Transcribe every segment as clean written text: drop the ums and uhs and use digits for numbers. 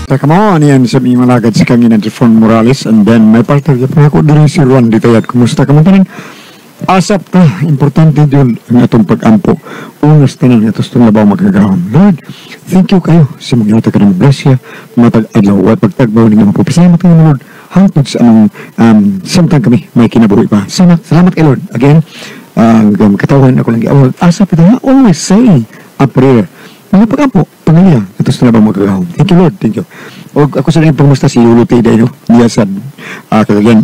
Come on, yan sa mga malagad si Kanginan si Fon Morales, and then may partner po ako diri si Juan Ditayat. Kumusta ka man tanan? Asap ta, importante yun ang atong pag-ampo. Unas tanan nga itong labaw magagahom. Lord, thank you kayo sa mga ka ng grasya, matag adlaw at pagtagbaw ninyo mapapasalamat kayo, Lord. Hangtod sa among samtang kami may kinabuhi pa. Salamat kay Lord. Again, ang katawan ako lang giawag. Asap ito, always say a prayer. Mga pag-ampo, pamilya, ito sa labang magagahom. Thank you, Lord. Thank you. O, ako sa rin pangmusta si Yulo T. Dahil, diya sa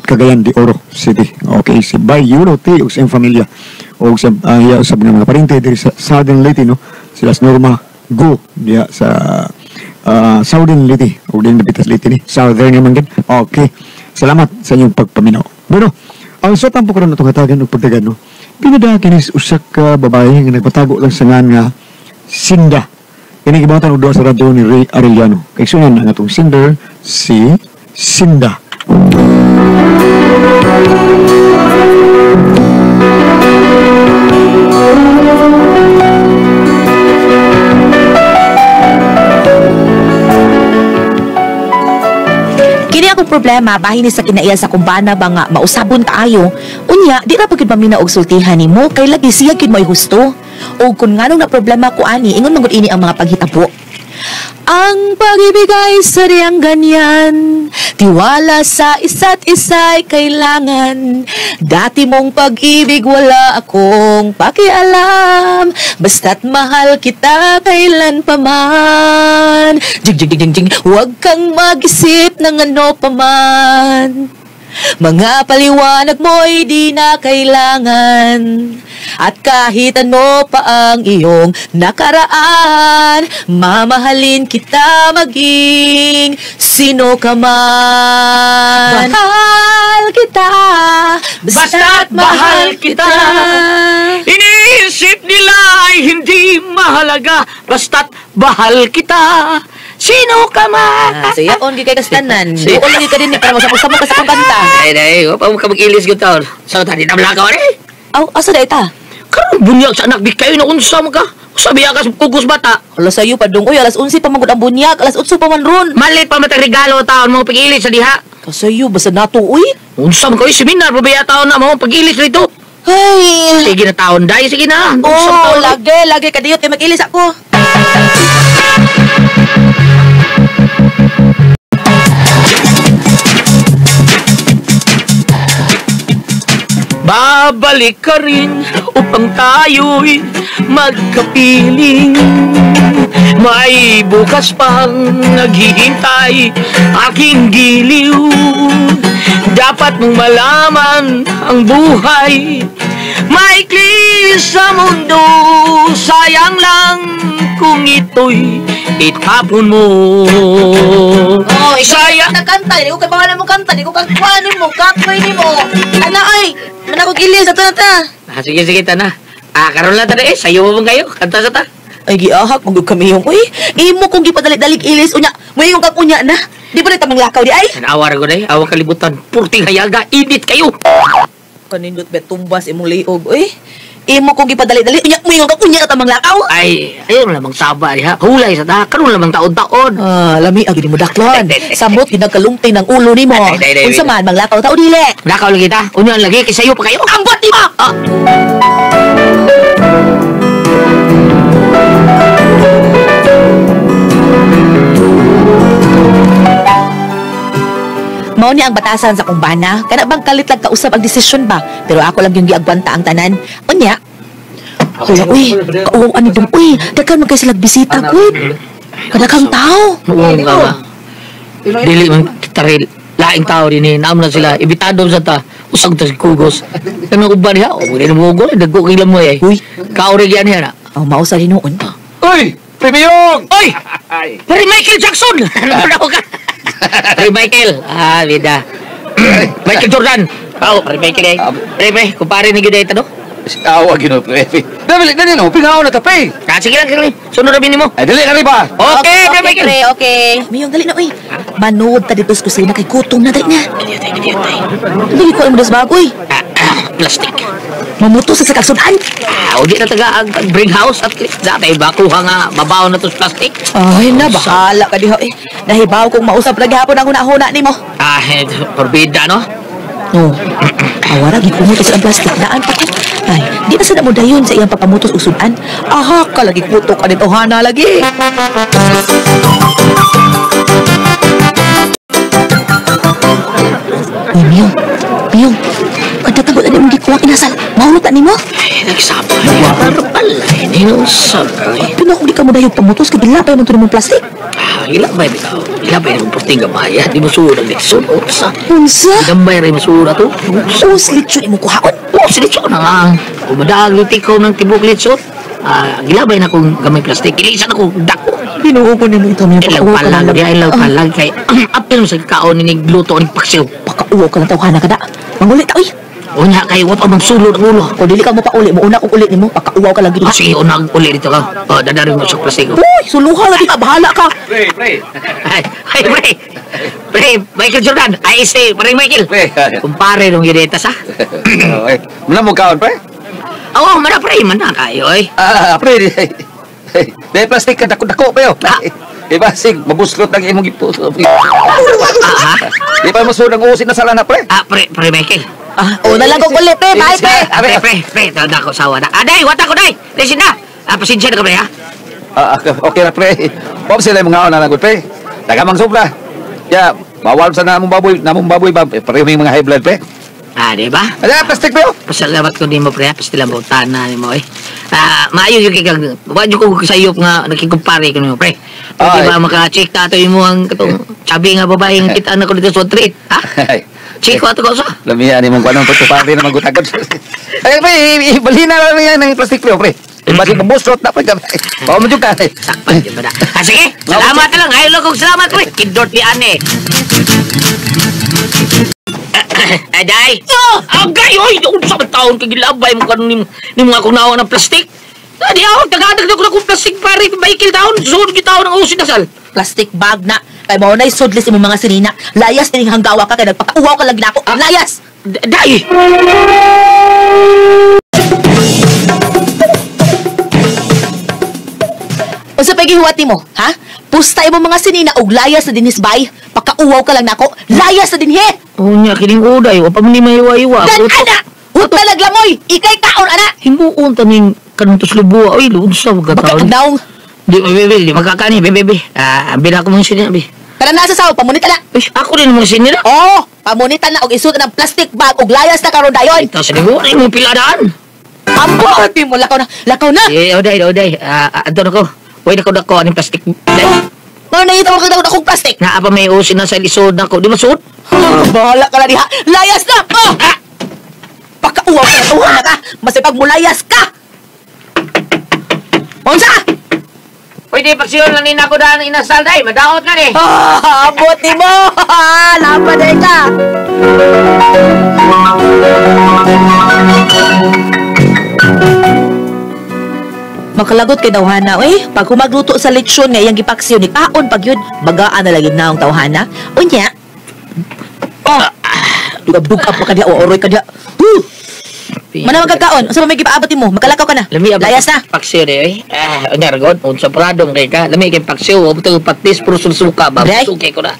Cagayan de Oro City. Okay, si Bay Yulo T. o sa iyang familia. O sa sa mga parente diri sa Southern Leyte, no? Sila sa Norma Go, diya sa Southern Leyte. O din napitas Leyte ni. Southern naman gan. Okay. Salamat sa inyong pagpaminaw. Bueno, ang sa tampo karon atong hatagan og pagdagan, no? Pinadakin is usa ka babae nga nagpatago lang sa ngan nga Sinda. Kini gibatan og duha sa radyo ni Ray Arellano. Kay sunan ang atong singer si Sinda. Kini akong problema bahin ni sa kinaiya sa kumbana ba nga mausabon kaayo. Unya di ra pagid mamina og sultihan nimo kay lagi siya gid mo'y husto. O kung nganong na problema ko ani, ingon man gud ini ang mga paghitabo. Ang pag-ibig ay sadyang ganyan, tiwala sa isa't isa'y kailangan. Dati mong pag-ibig wala akong pakialam, basta't mahal kita kailan pa man. Jing jing jing jing, huwag kang mag-isip ng ano pa man. Mga paliwanag mo'y di na kailangan. At kahit ano pa ang iyong nakaraan, mamahalin kita maging sino ka man. Mahal kita, basta't mahal kita. Iniisip nila ay hindi mahalaga, basta't mahal kita. Sino ka man? Siya, on kay kastanan. Doon lagi ka din ni para masamo-samo ka sa kong kanta. Ay, ay, wapa mo ka mag-ilis ko taon. Sa tani na blakaw eh. Aw, asa da ita? Karon bunyag sa anak di kayo na unsa mo ka. Sabi ka sa kugos bata. Alas sayo pa dong. Uy, alas 11 pa man gud ang bunyag, alas 8 pa man ron. Malit pa matag regalo taon mo pag-ilis sa diha. Kasayo basta nato uy. Unsa man kayo seminar pa ba taon na mo pag-ilis dito? Ay. Sige na taon dai, sige na. Oh, lagi, lagi kadiyot kay mag-ilis ako. Babalik ka rin upang tayo'y magkapiling. May bukas pang naghihintay aking giliw. Dapat mong malaman ang buhay maikli sa mundo. Sayang lang kung ito'y itapon mo. Oh, ikaw na kanta. Hindi ko kabawalan mo kanta. Hindi ko kakuhanin mo. Kapoy ni mo. Ana ay, manakog ilis. Ato na ta. Sige, sige, ta na. Karon lang ta na eh. Sayo mo bang kayo? Kanta sa ta. Ay, giahak. Magod kami yung, uy. Imo kong gipadalik-dalik ilis. Unya, may yung kakunya na. Di ba na tamang lakaw di ay? Awa ra ko na eh. Awa kalibutan. Purting hayaga. Init kayo. Kanindot be tumbas imong liog, uy. Imo kong gipadali-dali. Unya, may yung kakunya na tamang lakaw. Ay, ayun lamang saba diha. Hulay sa ta. Karon lamang taon-taon. Lami agi mo daklon. Samot ginagkalungtay ng ulo nimo. Unsa man manglakaw ta o dili? Lakaw lagi ta. Unya lagi kay sayo pa kayo. Ambot nimo. Mao ni ang batasan sa kumbana. Kana bang kalit lang kausap ang desisyon ba? Pero ako lang yung giagwanta ang tanan. Unya. Hala, uy. Kauwaw ani dong, uy. Daghan man kay sila bisita, uy. Kadaghang tao. Oo nga ba? Dili man taril. Laing tao din eh. Naam na sila. Ibitado sa ta. Usag ta si kugos. Kanang uban niya. O, hindi na mo ugol. Dagko kay lamoy eh. Uy. Kauri yan niya na. Oh, mausa rin noon. Uy! Premiyong! Uy! Pare Michael Jackson! Ano ka? Pre Michael. Ah, bida. Michael Jordan. Oh, pre Michael eh. Pre, kumpare ni gyud ito no? Awa gino pre. Dali dali no, pingaw na ta pre. Ah, sige lang, sige lang. Sunod na mo. Ay dali na rin ba? Okay, pre Michael. Pre, okay. Mayong dali na, uy. Manood ta dito sa kusina kay gutom na dali na. Dili ko ang das bagoy. Plastic. Mamutos sa kagsudan. Ah, o di na taga ang bring house at least dati bakuha nga babaw na to sa plastic. Ay na, bahala ka diha eh. Nahibaw kong mausap lagi hapon ang huna-huna nimo. Ah, porbida no? No. Awara gikumutos ang plastic daan pa ko. Ay, di na sad mo dayon sa iyang papamutos og sudan. Aha ka lagi kutok ani tawhana lagi. Uy, Miyong. Miyong. Pagkatagod ani mong gikuha inasal. Mahulot na nimo. Ay, nagsama niya. Pero pala, hinusap. Ay, Pero kung di ka mo dayon pamutos kay gilapay man to nimong plastic. ah, ilabay bitaw. Ilabay ng porting gamaya. Di mo suod ang leksyon. Utsa. Unsa? Gambay rin masuod ato. Us lechon imong kuhaon. Oh, si lechon na nga. Umadag ko ng tibok lechon. Ah, gilabay na akong gamay plastic. Ilisan ako dako. Ginoo ko nimo ito Miyong. Ilaw Pakauwaw ka palag, lang. di ilaw palag kay apil mo sa kaon ni gluto ni paksiw. Pakauwaw ka lang tawhana ka da. Mangulit ta oy. Unya kay wa pa magsulod ang ulo. Kung dili ka mo pauli, mo una kong uli nimo, pakauwaw ka lang gid. Ah, sige, unang uli dito ka. Oh, dadarin mo sa plastic. Uy, suluha lagi ka, bahala ka. Pre, pre. Ay, ay, pre. Pre, Michael Jordan. Ay, si, parang Michael. Pre. Kumpare nung yudetas, ha? Oh, eh. Muna mo kaon, pre? Oo, mana, pre. Mana kayo, eh. Ah, pre. Di plastic ka dako-dako pa yo. Ah. Di ba sig mabuslot ang imong gipuso. Ah, ha? Di pa mo ang usin na sala na, pre. Ah, pre, pre, Michael. Ah, una lang kong uli, pre. Bye, pre. Ah, pre, pre, pre. Tawag ako sawa na. Ah, day, wata ko, day. Day, na. Ah, pasensya na ka, pre, ha? Ah, okay na, pre. Pop sila yung mga na pre. Tagamang sobra. Ya, bawal sa namong baboy ba? Pareho may mga high blood, pre. Ah, di ba? Ala, plastic pa yo. Pasalamat ko nimo, pre, ha? Pastila mo, tana nimo, eh. Ah, maayo yung kikag... Wa ko sayop nga nakikumpare ko nimo, pre. Pwede Ay. ba maka-check ta ato imo ang katong sabi nga babaeng kita na ko dito sa treat, ha? Check ko ato ko sa. Lamiya ni mong kwanong pagtupari na magutagod. Ay, pre, ibalhin na lang yan ng plastic, pre, pre. Ibasin mabuslot na, pre. Bawal mo dyan ka. Sakpan yun ba na? Ah, sige! Salamat na lang! Ayaw lang kong salamat, pre! Kindort ni Ane! Ay, day! Agay! Oy! Unsa man taon kay gilabay mo kanon ni mga akong nawa ng plastic? Di ako, tagadag na ko na kong plastic pare, Michael taon, suod gyud taon ang usin nasal. Plastic bag na. Kay mao na'y sudlis imong mga sinina. Layas ining hanggawa ka kay nagpakauwaw ka lang ginako. Layas! Day! Unsa pa gihuwat nimo, ha? Pusta imong mga sinina og layas na dinhis bay. Pakauwaw ka lang nako. Layas na dinhi. Unya kining uday, wa pa man ni mahiwa-hiwa. Dan ana! Huta laglamoy! Ikay kaon ana! Himuon ta ning kanong tuslubuwa oy, unsa ka Bakit taon? ang daong? Di bebe, di makakani bebe, bebe. Ah, ambila ko mga sinina, be. Kanang nasa sawo, pamunit na. Uy, ako rin mga sinina. Oh, pamunitan na og isuot ng plastic bag og layas na karon dayon. Ito sa libo, ay mong piladaan. Ampo, mo lakaw na, lakaw na. Eh, oday, oday. Ah, adto na ko. Uy, nako dako aning plastic. Day. Ano na ito ka akong plastic? Naa pa may usin na sa lisod nako. Di masuot? Ah, bahala ka na diha. Layas na! Ah! Ah! Pakauwaw ka na, tuwa na ka. Masipag mulayas ka. Unsa? Pwede pagsiyon lang ni nako daan inasal day. Madaot na ni. Ah, abot ni mo. Laban na ka. Makalagot kay tawhana, eh. Pag humagluto sa lechon nga iyang gipaksiw ni kaon pag yun, bagaan na lagi na ang tawhana. Unya. Oh. Dugab-dugab pa ka diha, o oroy ka diha. Huh! Mana magkakaon? Unsa ba may gipaabot nimo? Makalakaw ka na. Lami abot. Layas na. Paksiw di eh. Ah, unya ragod. Unsa pradong kay ka. Lami kay paksiw. Wa patis puro sulsuka ba. Day. Busog kay ko na.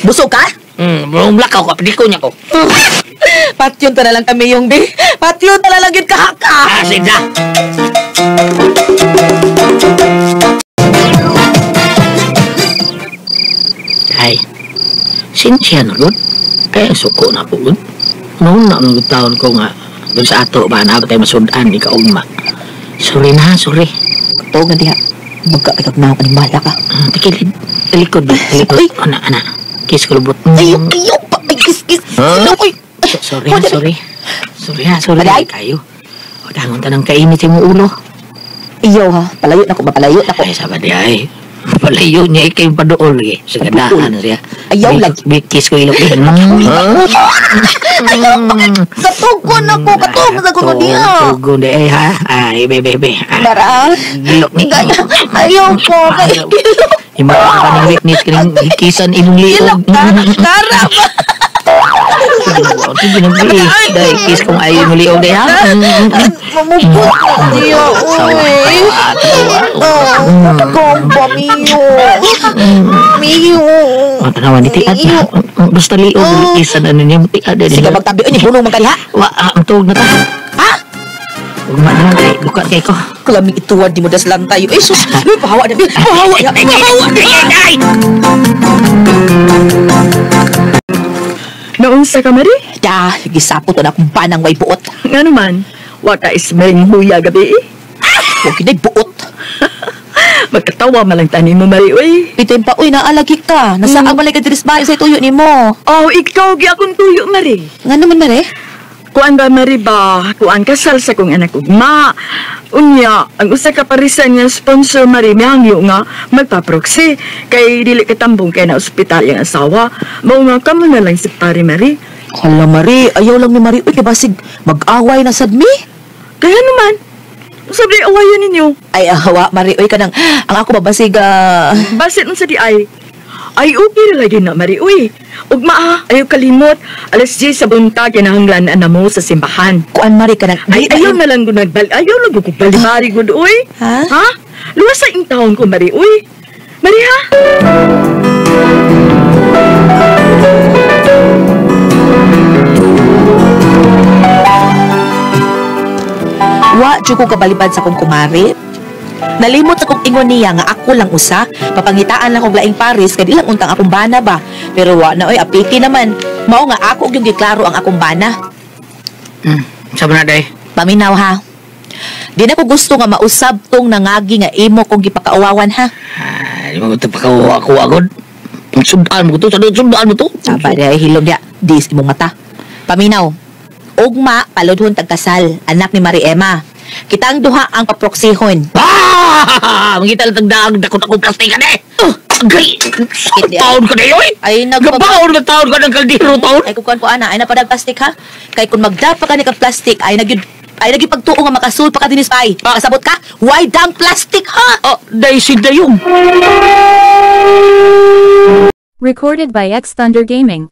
Busog ka? Lakaw ka. Pwede ko niya ko. Patyon ta na lang kami yung bi. Patyon ta na lang yun kahaka. Ah, sige na. Ay, sinsya na gud. Kaya suko na po gud. Noon na mga taon ko nga dun sa ato ba na tayo masudan ni kaugma. Sorry na, sorry. Tuog na diha. Magka kay kagnaw kaning bahala ka. Tikilid. Talikod ba? Talikod. Ay. Ana, ana. Kiss ko lubot. Ay, ayaw pa. Ay, kiss, kiss. Huh? Ay, Sorry na, sorry. Sorry na, sorry. Aday? Kayo. O, dangon tanang kainit yung ulo. Iyaw ha. Palayo na ko, mapalayo na ko. Ay, sabi niya ay. Palayo niya ikay padool eh. Sa gandaan siya. Ayaw lagi. Big kiss ko ilok din. Ayaw pa. Katugon ako. Katugon sa ko diha. Tugon di eh ha. Ay, bebe, bebe. Dara. Gilok ni. Ayaw po. Ima ka ng weakness kining kisan imong liog. Ilok ka. Dara ba? Sige na, please. Dai, kiss kong ayaw mo liog, dai, ha? Mamupot na niya, uy. Gamba, Mio. Mio. Oh, tanawan ni tiad. Basta liog, kiss na niya. Tiad, dai. Sige, magtabi. Uy, hunong man ka diha. Wa, ang tuog na ta. Ha? Ugma na lang, kay. Buka kay ko. Kalaming ituwan, di mo daslan tayo. Ay, sus! Uy, pahawa na. Pahawa na. Pahawa na. Ay! Naunsa ka, Mari? Da, gisapot na akong banang way buot. Nga naman, waka ismaring huya gabi eh. Huwag yun ay buot. Magkatawa malang tanin mo, Mari, uy. Pitin pa, uy, naalagi ka. Nasa ang malay ka diris ba sa tuyo ni mo. Oh, ikaw gi akong tuyo, Mari. Nga naman, Mari? Kuan ba, Mari ba? Kuan kasal sa kong anak ugma. Unya, ang usa ka parisan nga sponsor, Mari, mihangyo nga magpaproxy. Kay dili katambong kay na ospital yung asawa. Mao nga kamo na lang si pare, Mari. Hala, Mari, ayaw lang ni Mari. Uy, kay basig, mag-away na sad mi. Kaya naman, sabi awayan ninyo. Ay, awa, Mari, uy, kanang, ang ako babasig, Basit unsa di ay? Ay, okay na lagi na, Mari, uy. Ugma ha, ayaw kalimot. 10:00 sa buntag, kinahanglan na mo sa simbahan. Kuan, Mari, kanang, Ay, ayaw na lang ko ayaw lang ko nagbali, Mari, good, uy. Ha? Ha? Luwas sa taon ko, Mari, uy. Mari, ha? Wa, jud ko kabalibad sa kong kumari. Nalimot akong ingon niya nga ako lang usa, papangitaan lang kog laing Paris kay di lang untang akong bana ba. Pero wa na oy, apiki naman. Mao nga ako yung giklaro ang akong bana. Sabi na day. Paminaw ha. Di na ko gusto nga mausab tong nangagi nga imo kong gipakauwawan ha. Ay, mo ito pakauwa ko agad. Sundaan mo to, sundaan mo to. Aba day hilom dia, dis imong mata. Paminaw. Ugma paludhon tagkasal, anak ni Mari Emma. Kitang duha ang paproksihon. Ah! Mangita lang tagdaag, dakot akong plastik ka na eh. Agay! Taon ka na yun eh! Ay, Gabaon na taon ka ng kaldero taon! Ay, kukuan ko ana, ay napadag plastik ha. Kay kung magdapa ka ni kag plastik, ay nagyud ay nagyud pagtuo nga makasul pa ka dinis pay. Kasabot ka? Why dang plastic ha? Oh, dahil si Dayong. Recorded by X Thunder Gaming.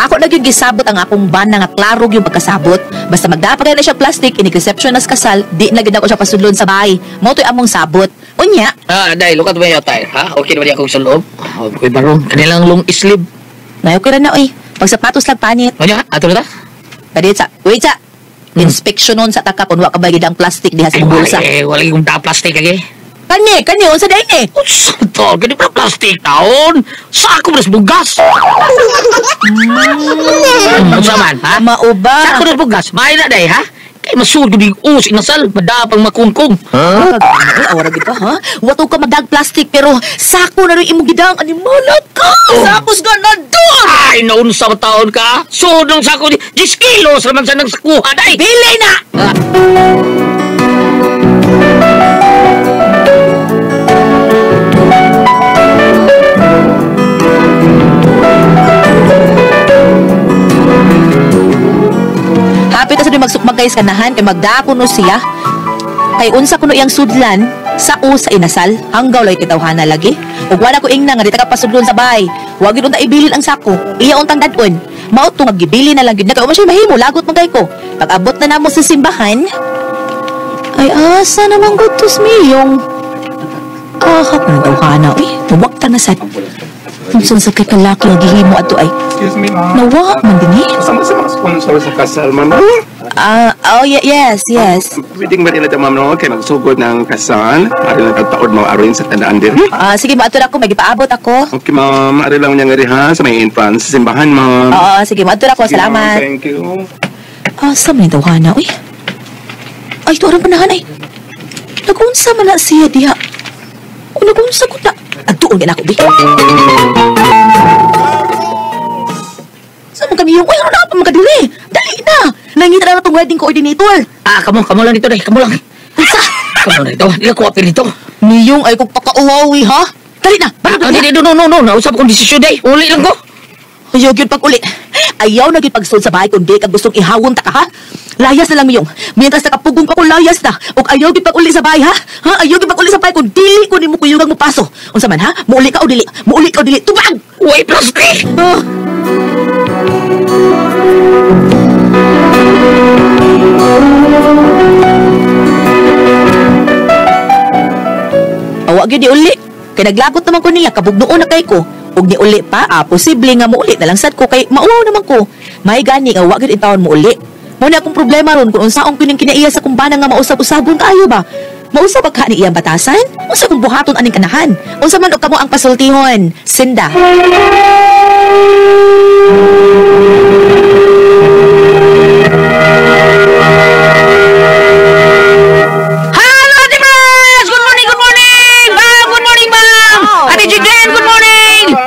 Ako na gyud gisabot ang akong bana nga klaro gyud pagkasabot. Basta magdapa na siya plastic, inig reception nas kasal, di na gyud ako siya pasudlon sa bahay. Mao to'y among sabot. Unya, Dahil, lukat ba yung tayo, ha? Okay naman akong sa loob. Okay barong, kanilang long sleeve. Nayo kira na oy. Pag sapatos lang panit. Unya, ato na ta? Dali sa, wait sa. Inspection nun sa taka kung wa ka ba ang plastic diha sa imong bulsa. Eh, wala yung da plastic age. Kani, kani unsa dai ni? Unsa to? Gani pa plastic taon. Sa ako mas bugas. Unsa man, ha? Mao ba? Sa ako mas bugas. May na day, ha? Kay masud gud us inasal, madapang makungkong. Ha? Ay, awara gid ka, ha? Wato ka magdag plastic pero sako na rin imong gidang animala ka. Sakos ka na doon. Ay, naunsa ba taon ka? Sud ng sako 10 kilos raman sa nang sakuha day. Bili na. Ah. Hapit na sa magsukmag kay kanahan kay magdako no siya. Kay unsa kuno iyang sudlan sa u sa inasal hanggaw lay kitawhana lagi. Ug wala ko ingna nga di ta ka pasudlon sa bahay. Wa gyud unta ibilin ang sako. Iya untang dadon. Mao to nga gibili na lang gyud na kay siya mahimo lagot man kay ko. Pag abot na namo sa simbahan, ay asa naman gutos miyong. Ah, kuno tawhana uy. Tuwak ta na sad. Unsa sa kay kalaki ang gihimo adto ay. Excuse me, ma'am. Nawa man dinhi. Kasama sa mga sponsor sa kasal, ma'am. Oh, yeah, yes, yes. Pwedeng ba nila ito, ma'am, no? Kaya magsugod ng kasal. Ari lang tagtaod mo, arin sa tandaan din. Sige, maadto ako, may gipaabot ako. Okay, ma'am. Ari lang niya nga ha, sa may entrance sa simbahan, ma'am. Oo, sige, maadto ako. Sige, ma'am. Salamat. Thank you. Sa may tawhana, uy. Ay, ito arang panahan, ay. Nagunsa man na siya diha. O, nagunsa ko na. Agtuon ka na ako, bi. Saan mo kami yung, uy, ano na pa magkadili? Dali na! Nangita na itong wedding coordinator. Ah, kamo, kamo lang dito, day. Kamo lang. Unsa? Kamo lang dito. Di ako apil dito. Niyong ay kong pakauwawi, ha? Dali na! Ah, Balik di, no, no, no. Nausap akong desisyon, day. Uli lang ko. Ayaw gyud pag-uli. Ayaw na gyud pagsulod sa bahay kung di ka gustong ihawon ta ka, ha? Layas na lang miyong. Mientras nakapugong pa ko layas na. Ug ayaw gid pag-uli sa bahay ha? Ha? Ayaw gid pag-uli sa bahay kung dili ko nimo kuyugang mo paso. Unsa man ha? Muuli ka o dili? Muuli ka o dili? Tubag! Uy, plastic! Ah. Awa gyud uli. Kay naglagot naman ko niya kabugnoon na kay ko. Ug ni uli pa, posible nga muuli na lang sad ko kay mauwaw naman ko. May gani nga wa gyud intawon muuli. Mao na akong problema ron kung unsaon ko ning kinaiya sa kumbana nga mausab-usabon kaayo ba. Mausab ka ni iyang batasan? Unsa kung buhaton aning kanahan? Unsa man og kamo ang pasultihon? Sinda. Hello, Ate Pres! Good morning, good morning! Ma'am, good morning, ma'am! Ate Jijen, good morning!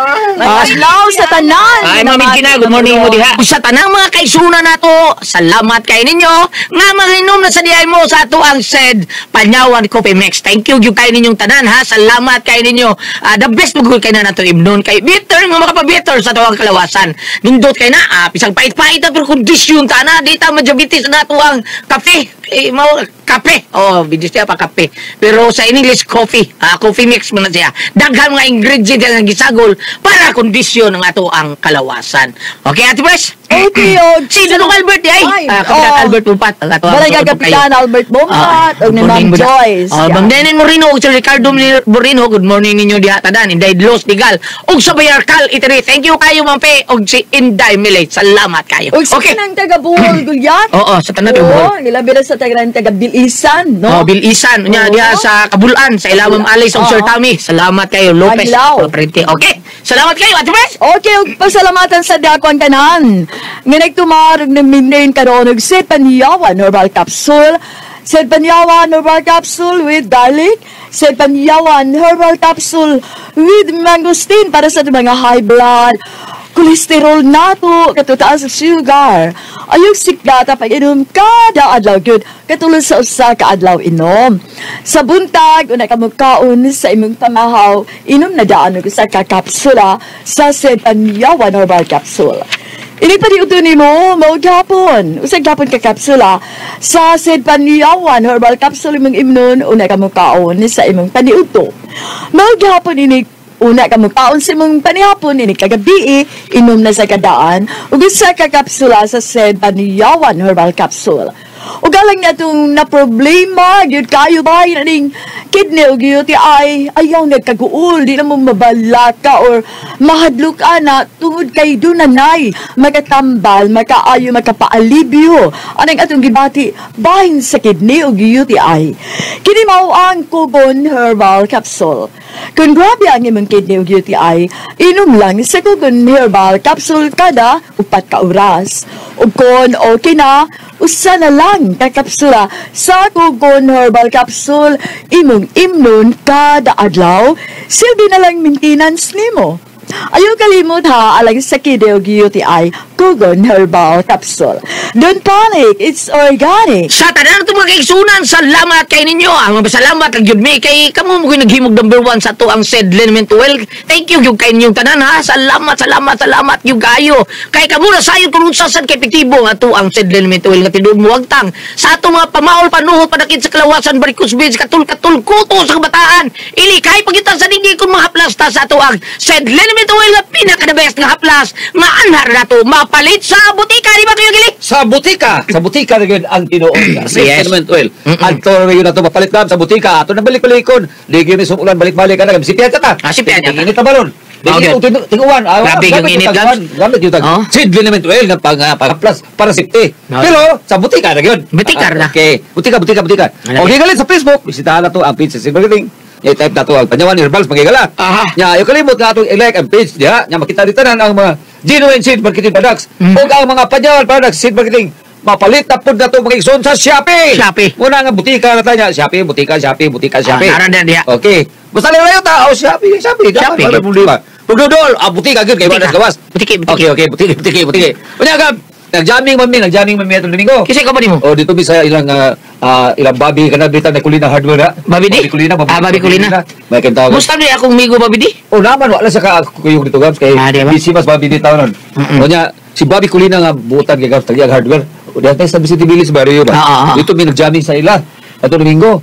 Adlaw sa tanan. Ay, Ma'am Gina, good morning mo diha. Sa tanang mga kaisuna nato, salamat kay ninyo nga maginom na sa diay mo sa ato ang said Panyawan Coffee Mix. Thank you gyud kay ninyong tanan ha. Salamat kay ninyo. The best mo kay na nato imnon kay bitter nga makapabitter sa ato ang kalawasan. Nindot kay na, pisang pait-pait na pero kondisyon ta na di ta majabitis na ato ang kape. Eh, mao kape. Oh, bidis siya pa kape. Pero sa English coffee, coffee mix man na siya. Daghan mga ingredient ang gisagol para kondisyon ng ato ang kalawasan. Okay, Ate Pres? Okay, og Si Dudong Albert di ay. Kapitan Albert Bumpat. Ang ato ang Barangay Kapitan Albert Bumpat og ni Ma'am Joyce. Ma'am Denin Moreno ug Sir Ricardo Moreno, good morning ninyo diha tanan. Inday Los Digal ug sa Bayarkal Itiri. Thank you kayo Ma'am Pe ug si Inday Milay. Salamat kayo. Og sa Okay. tanang taga Bohol Gulyat. Oo, sa tanan taga Bohol. Oo, ilabi na sa taga Bilisan, no? Oh, Bilisan. Unya diha sa Kabulan, sa Ilawang Alis ug Sir Tommy. Salamat kayo Lopez. Adlaw. Okay. Salamat kayo, Ate Pres. Okay, ug pasalamatan sa dakong tanan. Nga nagtumar og nag-maintain karon og Sid Panyawan Herbal Capsule. Sid Panyawan Herbal Capsule with garlic. Sid Panyawan Herbal Capsule with mangosteen para sa mga high blood, cholesterol nato, katutaas sa sugar. Ayog siklata pag inom kada adlaw gyud, katulad sa usa ka adlaw inom. Sa buntag, una ka mukaon sa imong pamahaw, inom na daan og usa ka kapsula sa Sid Panyawan Herbal Capsule. Ini pa di nimo, mao gapon. Usa gapon ka kapsula sa Sid Panyawan Herbal Capsule imong imnon, una ka mukaon sa imong paniudto. Mao gapon ini una ka mukaon sa imong panihapon ini kagabi, inom na sa kadaan ug usa ka kapsula sa Sid Panyawan Herbal Capsule. Ug alang natong na problema gyud kayo ba ning kidney ug UTI, ayaw nagkaguol, di na mo mabalaka or mahadlok ana tungod kay dunanay makatambal, makaayo, makapaalibyo anang atong gibati bahin sa kidney ug UTI. Kini mao ang Kugon Herbal Capsule. Kung grabe ang imong kidney ug UTI, inom lang sa Kugon Herbal Capsule kada 4 ka oras. Ug kon okay na, usa na lang ka kapsula sa Kugon Herbal Capsule imong imnon kada adlaw, silbi na lang maintenance nimo. Ayaw kalimot ha, alang sa kidney ug UTI, Kugon Herbal Capsule. Don't panic, it's organic. Sa tanan itong mga kaigsunan, salamat kay ninyo. Ang salamat kag gyud mi kay kamo mo naghimog number 1 sa to ang said liniment oil. Thank you gyud kay ninyong tanan ha. Salamat, salamat, salamat gyud kayo. Kay kamo na sayon kun unsa sad kay epektibo nga to ang said liniment oil nga tinuod mo wagtang sa ato mga pamaol panuhot panakit sa kalawasan varicose veins katul-katul kuto sa kabataan. Ili kay pagitan sa dingi kun mga haplas ta sa ato ang said liniment oil nga pinaka the best nga haplas nga anhar nato mapalit sa butika, di ba kayo gili? Sa butika na yun ang tinuod. Yes. Liniment oil. Adto na yun ato mapalit na sa butika. Ato na balik-balikon. Di gyud ni sumulan balik-balik ka na. Sipihan ka ta. Sipihan ka ta. Init na balon. Tinguan. Grabe yung init lang. Gamit yung tag. Sid liniment oil nga pang-plus para safety. Pero sa butika na yun. Butika na. Okay. Butika. O gigalit sa Facebook. Bisitahan na to ang page sa Marketing. I-type na to ang Panyawan Herbals magigala. Nya ayo kalimot nga atong i-like ang page diha. Nya makita dito tanan ang mga genuine seed marketing products ug ang mga Panyawan products seed marketing. Mapalit na pud nato mga igsoon sa Shopee. Shopee. Muna nga butika na tanya, Shopee, butika, Shopee, butika, Shopee. Naran na diha. Okay. Basta layo ta, oh Shopee, Shopee. Shopee. Wala problema. Pagdodol, butika gyud kay wala gawas. Butiki. Okay, butiki. Unya ka nagjamming man mi atong Domingo. Kasi ka ba nimo? Oh, dito mi sa ilang ilang babi kana dito na kulina hardware na. Babi di? Babi kulina, Babi kulina. May kentawag. Musta ni akong migo babi di? Oh, naman wala sa ka kuyog dito gams kay busy mas babi di taon. Unya si Babi Kulina nga butan kay gams tagi ang hardware. Diyan tayo sa Vicente Village barrio ba? Dito may nagjamming sa ila. Ato Domingo.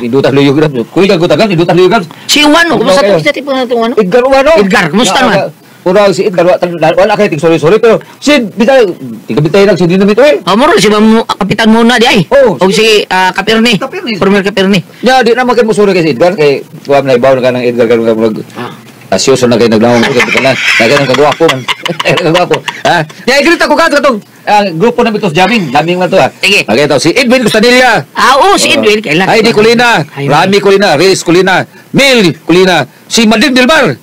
Indutas Luyo Grab. Kuy kagutagan, indutas Luyo Grab. Si Juan, no? Kumusta to? Sa tipo na itong ano? Edgar Juan, no? Edgar, kumusta naman? Pura si Edgar, wala kayo ting sorry-sorry, pero si bitay, tigabitay lang si Dinamit, oy. Oh, moro si Ma'am Kapitan muna di ay. Oh, Og si Kapirni. Kapirni. Premier Kapirni. Ya, di naman kayo mo sorry kay si Edgar, kay kuha na ibaw na ka ng Edgar, karon ka mag asyoso na kayo naglaong ko, kay na, na kagwapo man. Kagwapo. Ha? Ya, igrita ko ka katong grupo na mitos jamming, jamming na to ha. Sige. Okay, to si Edwin Costanilla. Ah, oo, si Edwin kailan. Heidi Colina, Rami Colina, Reyes Colina, Mil Colina, si Madrid Del Mar,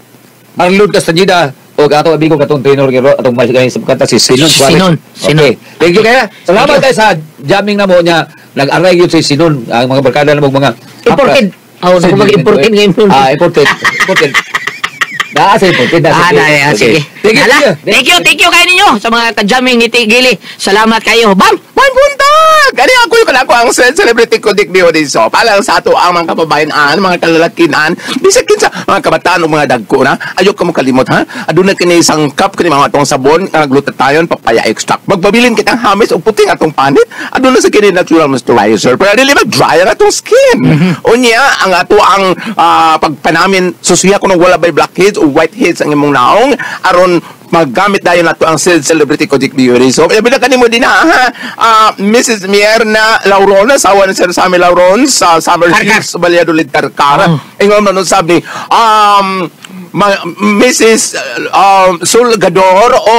Marlon Castañeda, o ato amigo katong trainer kay atong mas sa kanta si Sinon Suarez. Sinon, Sinon. Okay. Thank you kaya. Salamat kayo sa jamming na mo niya. Nag-aray yun si Sinon, ang mga barkada na mo mga Imported. Oh, Si naku, mag-imported ngayon. Ah, imported. Imported. Naa sa imported. Ah, na, sige. Thank you. Hala, Thank you. thank you kayo ninyo sa mga kajamming ni Tigili. Salamat kayo. Bam! May buntag! Kani ako yung kanako ang celebrity ko Dick Biodiso. Palang sa ato ang mga kababayan, mga kalalakian, bisag kinsa mga kabataan o mga dagko na. Ayaw ka mo kalimot ha. Aduna kini isang cup kini mga atong sabon, glutathione, papaya extract. Magpabilin kitang hamis og puting atong panit. Aduna sa kini natural moisturizer. Pero dili mag dry ang atong skin. Unya ang ato ang pagpanamin susuya kuno wala bay blackheads o whiteheads ang imong naong aron maggamit dayon nato ang celebrity Kojic Beauty. So, labi na kanimo din ha, Mrs. Mierna Lauron, asawa ni Sir Sammy Lauron sa Summer Hills, Valladolid, Karkara. Ingon man sabi, Mrs. Sulgador o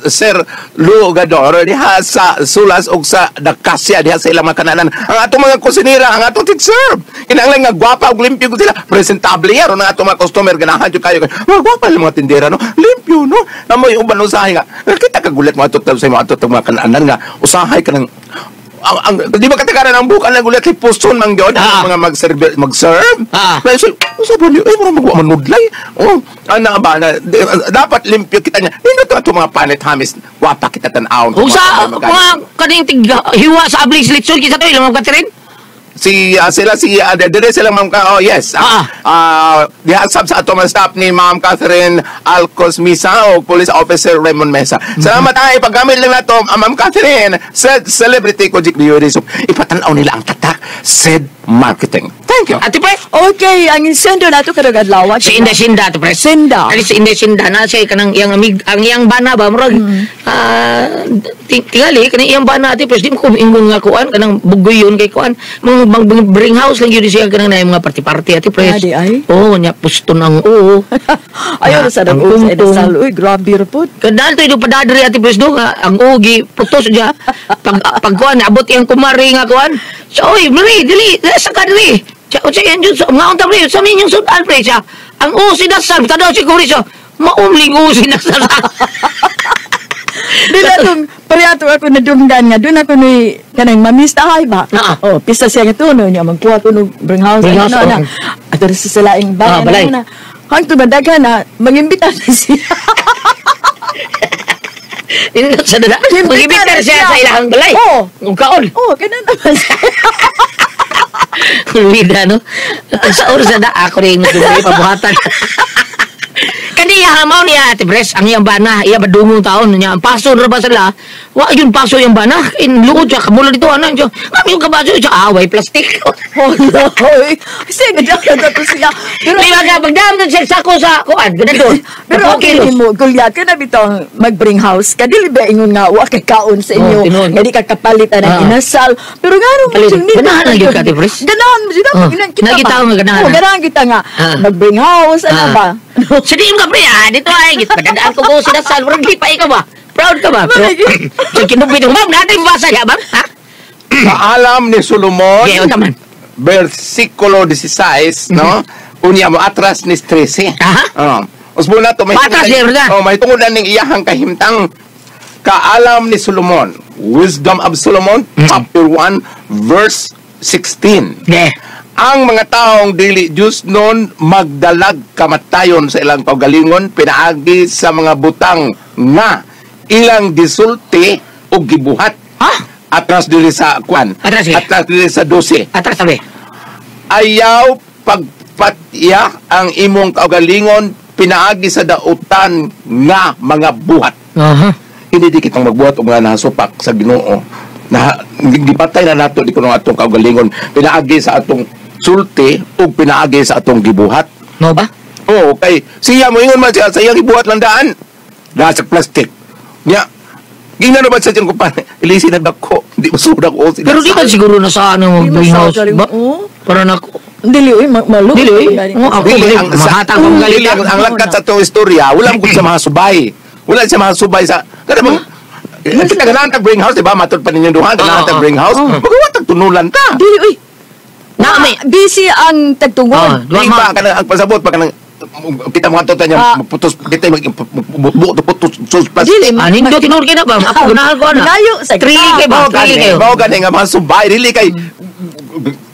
Sir Lugador diha sa Sulas og sa Dakasya diha sa ilang mga kananan. Ang atong mga kusinera, ang atong tig-serve. Kinahanglan nga gwapa og limpyo gud sila. Presentable aron ang atong mga customer ganahan jud kayo. Mga gwapa lang mga tindera no. Limpyo no. Namoy uban usahay nga. Kita kagulat mo ato sa mga atong mga kananan nga usahay ka ng ang di ba katagaran ang bukan lang gulat kay puson man gyud ang mga mag-serve mag-serve. Pero so, usa ba niyo ay mura magwa manudlay. Oh, ana ba na dapat limpyo kita niya. Nindot ato mga panet hamis wapa kita tan-awon. Kung sa mga kaning tig hiwa sa ablis litson kinsa to ilang mga Catherine? Si sila si dire sila ma'am oh yes. Diha sab sa ato mga staff ni Ma'am Catherine Alcos Misa o Police Officer Raymond Mesa. Salamat ay paggamit lang nato Ma'am Catherine sa Celebrity Kojic Beauty Soap. Ipatan-aw nila ang tatak said marketing. Thank you. Ate Pre. Okay, ang insendo nato karong adlaw. Si Inday Sinda, Ate Pre. Sinda. Ali si Inday Sinda na siya kanang iyang amig ang iyang bana ba murag tingali kanang iyang bana Ate Pre, di mo ko ingon nga kuan kanang bugoy yun kay kuan mga bring house lang yun siya kanang naay mga party-party Ate Pre. Adi ay. Oo, nya pusto ng oo. Ayaw sa Ang nag sa kungkong. inasal. Uy, grabe ra pod. Kadal to yung padadri Ate Pres do nga ang ugi putos siya pag pag kuan abot iyang kumari nga kuan. So oy, dili dili sa kadri. Siya unsa yan jud nga unta pre sa minyong sudan pre siya. Ang usi dasal tanaw si kumari siya. Maumling usi dasal. Dili atong pareato ako nadunggan nga doon ako ni kanang mamista ay ba. Oh, pista siya nga tuno niya magkuha ko og bring house Bring house, ano na. oh. Ato sa silaing bayan Balay. na. Hangtod madaghan na mangimbita na siya. Nindot sa dada. Mangimbita Mangimbita na siya siya. sa ilahang balay. Oo. Ug kaon. Oh, ganun naman siya. Kulida, no? Sa oras na da, ako rin nagdumili pabuhatan. Kaniya, hamaw niya, Ate Bres, ang iyang bana, iya badungong taon niya, ang paso na ba sila? Wa, yun paso yung bana, in luod siya, kamula dito, ano, siya, kami yung kabaso, siya, away, plastic. Oh, no. Kasi nga to siya. Pero, Di ba ka, pagdam na siya sako sa, kuan, ganito. pero okay mo, Goliath, ka na bitong mag-bring house ka. Dili ba ingon nga, wa kay kaon sa inyo. Oh, tinuod. Nga di ka kapalit ang inasal. Pero nga ro, Palit. Ganahan lang yun ka, Ate Pres. Ganahan mo, Oh, kita nakita ko nga ganahan. Oh, ganahan kita nga. Mag-bring house, ano ba? Sa diim ka, pre, dito ay, padadaan ko ko sinasal, pero di pa ikaw ba? Proud ka ba? Pero, sa kinupit mo, ma'am, natin basa niya, ma'am, ha? Paalam ni Solomon. Okay, o taman. Versikulo 16, no? Unya mo atras ni 13. Aha. Oh. Usbo na to may Patras niya, brother. Oh, may tungod na ning iyahang kahimtang kaalam ni Solomon. Wisdom of Solomon, chapter 1, verse 16. Yeah. Ang mga taong dili Diyos nun magdalag kamatayon sa ilang kaugalingon pinaagi sa mga butang nga ilang gisulti o gibuhat. Ha? Atras dili sa kwan. Atras, eh. Atras dili sa 12. Atras sabi. Ayaw pagpatya ang imong kaugalingon pinaagi sa dautan nga mga buhat. Aha. Hindi di kitang magbuhat og mga nasupak sa Ginoo. Na gipatay na nato di kuno atong kaugalingon pinaagi sa atong sulti ug pinaagi sa atong gibuhat. No ba? Oo, kay siya mo ingon man siya sa iyang gibuhat lang daan. Nasa plastic. Nya gingnan ba sa siyang kupan? Ilisi nagdako, di masudak o Pero di ba siguro na sa ano Di bring house masagaling, ba? oo. Para na Dili oy, malo. Dili oy. Oo, ako Dili, dili ang, sa, mahatag ang dili, galit. ang langkat sa itong istorya, wala mo sa mga subay. Wala siya mga subay sa... Kada bang... Kita ganahan tag bring house, di ba? Matod pa ninyo duha, ganahan tag bring house. Magawa tag tunulan ta. Dili oy. Na may Busy ang tagtungod. Ah, Di ba, kanang ang pasabot pa kanang kita mga tota niya, putos, kita magbuto putos, sus, plastic. Dili Ah, nindo tinuod kay na ba? Ako ganahan ko ana. Malayo sa Trili kay ba? Mao Trili gani, kayo. mao gani nga mga subay, dili kay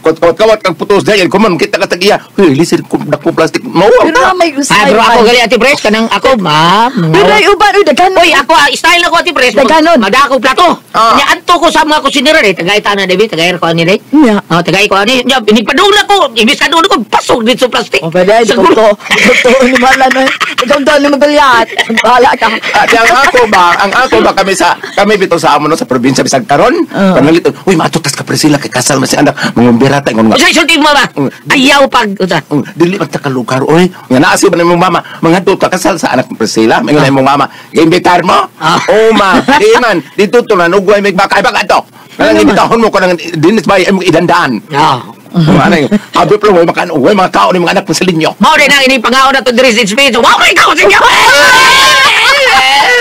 kawat-kawat kang putos dahil kuman kita ka tag iya. Huy, lisin ko dako plastic. Mao Pero ta. may usay. Ah, pero ako gali Ate Pres kanang ako ma. Pero ay uban oy daghan. Oy, ako style ako Ate Pres. Daghanon. Madako plato. Ah. Nya anto ko sa mga kusinero eh. Tagay ta na debi, tagay ko ani day. Nya. Oh, tagay ko ani. Nya inigpadung ko. Imbis ka ko pasok dito sa plastic. O pwede, Siguro. to. To ni Marlan oy. Ikaw daw ni Magalyat. Bahala ka. At ang ako ba kami sa kami bitaw sa amo no sa probinsya bisag karon. Pangalito, uy mato tas ka Priscilla kay kasal man si anak, mangumbira ta ingon nga. Unsay sulti mo ba? Ayaw pag usa. Dili man ta ka lugar oy. Nga naa si ba imong mama, mangadto ta kasal sa anak ni Priscilla. Ingon na imong mama, giimbitar mo? Ah. Oh ma, di man dito to na nugway mig bakay bak ato. Kanang imbitahon mo kanang dinis bay imong idandaan. Ah. Ano yun? Abi pero way makan way mga tao ni mga anak mo sa linyo. Mao din ang ini pangaon na to diri sa space. Wow, may ikaw sa inyo.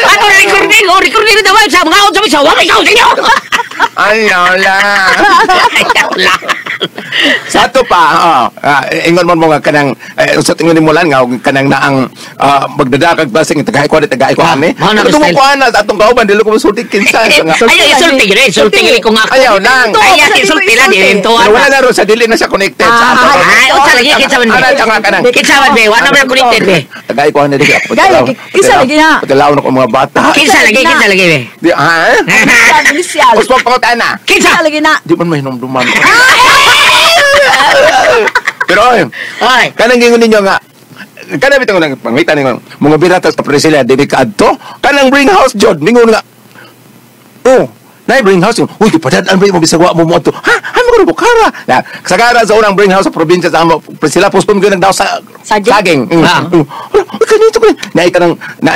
Ako recording, oh recording na daw sa mga sa sa wow, ikaw sa inyo. Ayaw lang. Ayaw lang. Sa ato pa, ingon mo mga kanang, sa tingon ni Mulan nga, kanang naang magdadakag basing, tagay ko, tagay ko ani. Mao na Pero style. ko ana sa atong kauban, dili ko masulti kinsa. Nga. Ayaw, isulti gid, isulti gid ko nga. Ayaw lang. Ayaw, isulti lang din to. Pero wala na ro sa dili na siya connected sa ato. Ay, unsa lagi kinsa man be? Ana siya nga kanang. Kinsa man be? Wala man connected be. Tagay ko ani dili. Gaya, kinsa lagi na? Patilaw na ko mga bata. Kinsa lagi be? Di, ha? Initial. Usbong pangutana. Kinsa? Lagi na. Di man mahinumduman. Pero ay, Ay, kanang gingon ninyo nga kanang bitong nang pangita ninyo mga birata sa Priscilla dili kaadto kanang bring house jod ningon nga oh nay bring house yun. Uy gipadad ang mo bisag wa mo mo ha ha mo ko bukara na sagara sa unang bring house sa probinsya sa amo Priscilla postum gyud nagdaw sa Saging? saging. Ala, uy kanito ko naay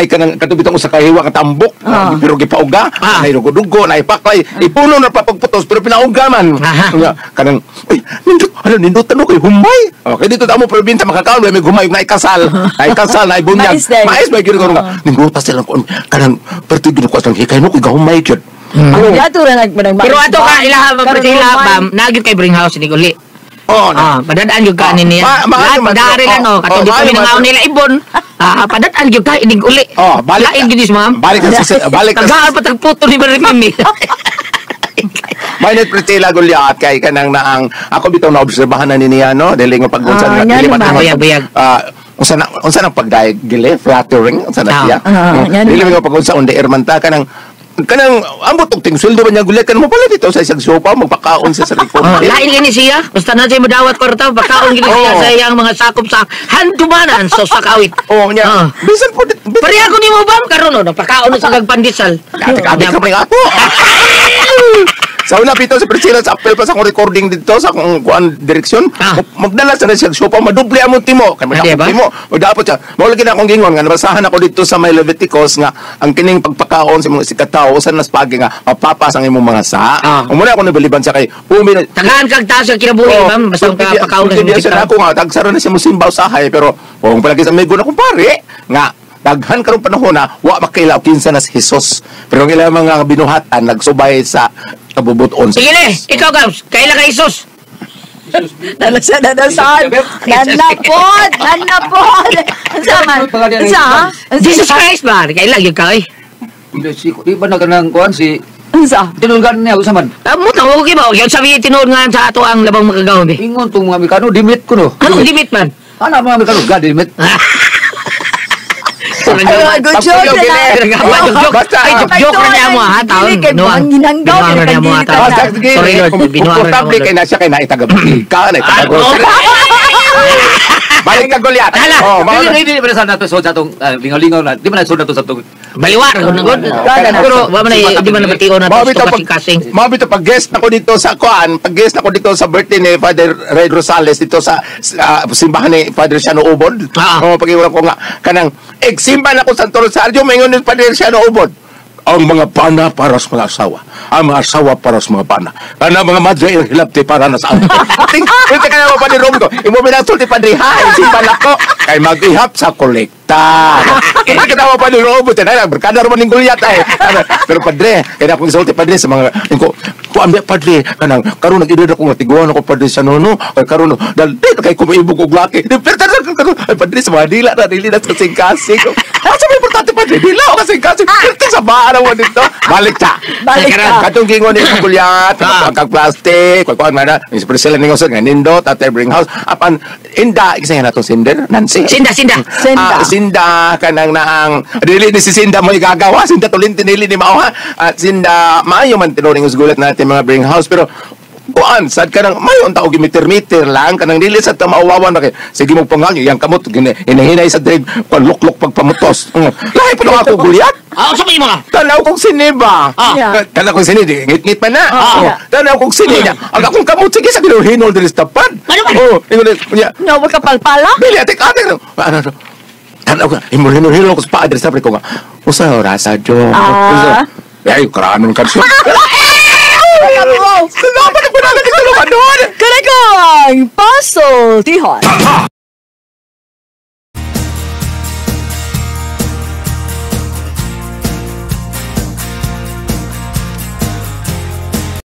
ka nang katubitong usa ka hiwa ka tambok pero gipauga Ah. nay dugo-dugo nay paklay ipuno na papagputos pero pinauga man. Aha. Nga, kanang uy nindot ano nindot ano kay humay okay dito ta mo probinsya makakaon may humay naay kasal naay bunyag Mais day. mais ba gyud ko nga nindot sila ko kanang perti gyud ko sa hikay no kay gahumay gyud. Ano? Yato ra nag pero ato ka ilaha ba Priscilla ba nagyud kay bring house ni uli. Oh, na. Ah, padadaan gyud ka ni niya. Maano Lahat man- padari lang oh, oh, katong oh, di maano kami man- nangaon nila ibon. Ah, padadaan gyud ka inig uli. Oh, balik. Lain gyud is ma'am. Balik ka sa balik ka. Tagaan pa tagputo ni Marimimi. Mainit Priscilla Goliath kay kanang naang ako bitaw na obserbahan na ni niya no dili nga pag-unsa Ah, nga nga dili man naman. Buyag, buyag. Unsa na unsa nang pagdayeg gile flattering unsa na Ah. siya. Nga Dili naman. nga pag-unsa on the air man ta kanang kanang ambot og ting sweldo ba niya gulit kan mo pala dito sa isang sopa magpakaon siya sa Oh, recording. lain gani siya. Basta na siya madawat kwarta, pagkaon gini siya Oh. sa iyang mga sakop sa handumanan sa sakawit. Oh, niya. Ah. Bisan po Pareha ko nimo bam karon no, pagkaon sa kag pandesal. Ate ka ka man ako. Sa una pito si Priscilla sa apel pa sa akong recording dito sa akong kuan direksyon. Ah. Magdala sa na siya sopa maduble among timo. Kay Ade ba? timo. Magdapot siya. Mao lagi na akong gingon nga nabasahan ako dito sa may Leviticus nga ang kining pagpakaon sa imong sikatawo usan nas pagi nga mapapas ang imong mga sa. Ah. Umuna ako nabiliban siya kay umi na Tagaan kag taas sa kinabuhi, ma'am, basta ka pakaon ka sa siya mga ako nga tagsaro na siya mosimba usahay pero kung palagi sa amigo na kong pare nga daghan karong panahon na wa makailaw kinsa na si Jesus pero ang ilang mga binuhatan nagsubay sa kabubuton sa Sige le, Jesus. ikaw Gabs, kaila ka Isos. Nalasa nanasan. Nanapod, nanapod. Unsa man? Unsa ha? Unsa? Jesus Christ ba? Kaila gyud ka oy. Si di ba na kanang kuan si Unsa? tinulgan niya usa man. Amo ta okay ba? Yung sabi tinuod nga sa ato ang labang makagawin be. Ingon tong mga Amerikano dimit ko no. Anong limit man? Ana mga Amerikano God dimit. Ay, good joke na. Joke. Basta, Ay, joke na niya mo ha, taon. Dili kay ginanggaw, Binuang na niya mo ha, taon. Basta sige, Sorry Lord, binuang na niya mo. komportable kay na siya kay naitagabig ka naitagabig. Balik ka Goliath. Hala. Oh, mao na. Dili dili ba na sa nato sa atong lingaw-lingaw na. Di ba na sa nato sa atong Baliwar gud na gud. Pero wa man ay di man nabation na Mao to bitaw pag kasing. Mao bitaw pag guest nako dito sa kuan, pag guest nako dito sa birthday ni Father Red Rosales dito sa simbahan ni Father Siano Ubod. Oh, pag ko nga kanang eksimba nako Santo Rosario, maingon ni Father Siano Ubod. Ang mga bana para sa mga asawa. Ang mga asawa para sa mga bana. Kana mga madre ilang hilabti para na sa amin. Ting, pwede kaya mo Padre Romgo. Imo minasulti Padre ha, simba nako kay mag-ihap sa kolekta. Hindi kita mo Padre Romgo, tinay barkada ra man ning gulyat ay. Pero Padre, kaya akong isulti Padre sa mga ko kuan ba Padre kanang karon nag-edad ako nga tiguan ako Padre sa nono kay karon dal di na kay kumaibog og laki. Di, pero ay Padre sa mga dila na dili na sa kasing-kasing. Asa may importante Padre dila o kasing-kasing. Pero sa baan mo dito. Balik ta. Balik ta. Katong gingon ni gulyat, kag plastic, kay kuan man na, ni Priscilla ningon nga nindot at bring house. Apan inda isa na to Sinder, Nancy. Sinda, sinda. Sinda. Ah, sinda kanang naang dili ni si Sinda mo igagawa, Sinda tulin tinili ni mao ha. At Sinda maayo man tinuring gulat natin mga bring house pero kuan sad kanang mayo unta og meter-meter lang kanang dili sad ta mauwawan na kay sige mo pangangyo yang kamot hinahinay sa dreg kuan luklok pagpamutos. Lahi pa ako gulyat. Ah, unsa pa imo na? Tanaw kong siniba. Yeah. Tanaw kong sini, di, ngit-ngit pa na. Oh. Tanaw kong sini niya. Ang akong kamot, sige sa ginuhinol diri sa tapan. Ano ba? Oh, ingon niya. No, wag ka palpala. Bili, atik, atik. Ano, ano. Tanaw ka, hinol ko sa paa diri sa ko nga. Usa orasa, Jo. Ah. Ay, karanon ka siya. Salamat na pinalagay sa lumanon. Kare ko ang Puzzle Tihon.